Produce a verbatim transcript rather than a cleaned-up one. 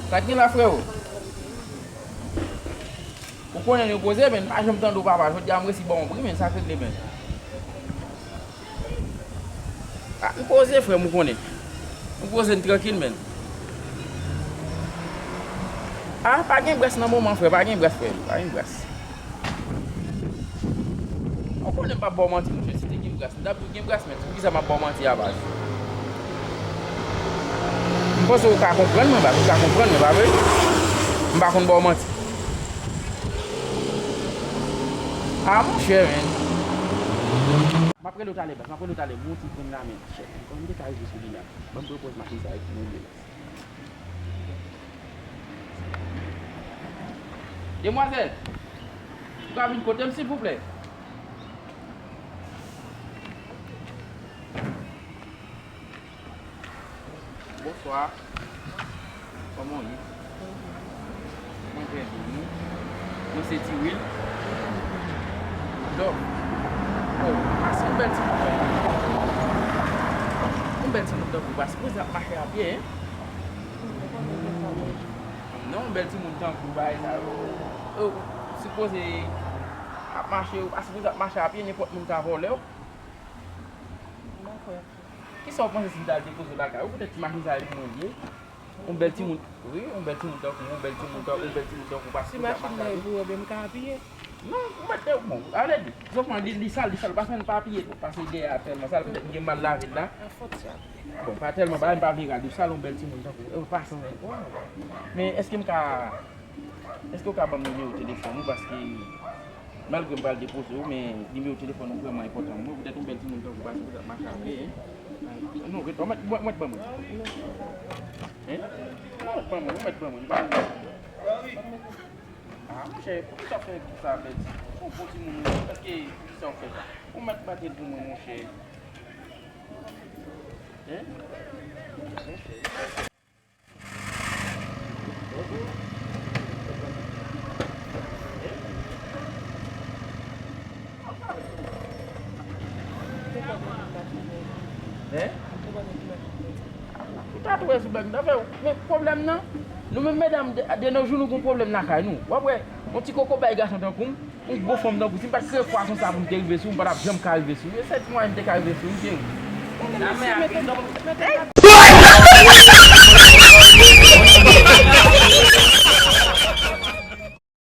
Sa k gen la, freo? Ou konnen nou poze, men pa janm tande w, papa. Jodi a m resi ba w yon pri, men sa k regle, men. Ah, m poze, frè m, ou konnen. M poze, m trankil, men. Ah, pa gen bras nan moman, frè, pa gen bras, frè, pa gen bras. Ou konnen m p ap ba w manti, monchè, si te gen bras, m t ap di w gen bras, men poukisa m ap ba w manti a, baz? M panse w ka konprann mwen, baz, ou ka konprann mwen, pa vre? M pa konn ba w manti. Ah, monchè, men. M ap rele w talè, baz, m ap rele w talè, m gon ti grenn la, men, chèf, kòman m te ka rive sou li la? Ban m pran pòz machin sa epi mwen rele. Demwazèl, ou ka vin kote m, silvouplè? Bonswa. Kòman w ye? Mwen trè byen, wi. Mwen se Ti Wil. Dòk. Oh, pase yon bèl timoun tankou w. Yon bèl timoun tankou w pa sipoze ap mache a pye, en? Non, yon bèl timoun tankou w, bagay sa yo. Ou sipoze ap mache, ou pa sipoze ap mache a pye, nenpòt moun ka vòlè w. Kisa w panse si m t al depoze w lakay ou? Poutèt ti machin sa e pou mwen l ye. Yon bèl timoun, wi, yon bèl timoun tankou w, yon bèl timoun tankou w, yon bèl timoun tankou w, pa sipoze ap mache a pye. Si machin nan e pou ou, ebyen m ka piye. Non, ou mèt de, bon, ale di. Sòlman li, li sal, li sal, pa fè n pa piye tou. Pase dèyè a tèlman sal, poutèt m gen mal lave l la. Bon, pa tèlman bagay, m pa vle rad ou sal, yon bèl timoun tankou w. E w pa sanzè. Men èske m ka, èske w ka ban m nimewo telefòn ou? Paske malgre m pral depoze w, men nimewo telefòn ou vrèman enpòtan pou mwen. Poutèt yon bèl timoun tankou w pa sipoze ap mache a pye, en. Non, ret, ou mèt, ou mèt ban mwen. En? Non, ou mèt ban mwen, ou mèt ban mwen. Ah, monchè, poukisa w fè sa, bèl timoun? Ou bon timoun, wi. Èske poukisa w fè sa? Ou mèt bat l pou mwen, monchè. En? Hein? Ou ta tou wè sou blag, m ta fè w. Men pwoblèm nan, nou menm medam de, de nos jours, nou gon pwoblèm lakay nou. W ap wè, yon ti koko bay gason tankou m, yon gwo fanm tankou, si m pa t kreye pwason sa pou m te rive sou ou, m pa t ap janm ka rive sou ou. E sèl ti mwayen m te ka rive sou ou, m te rive.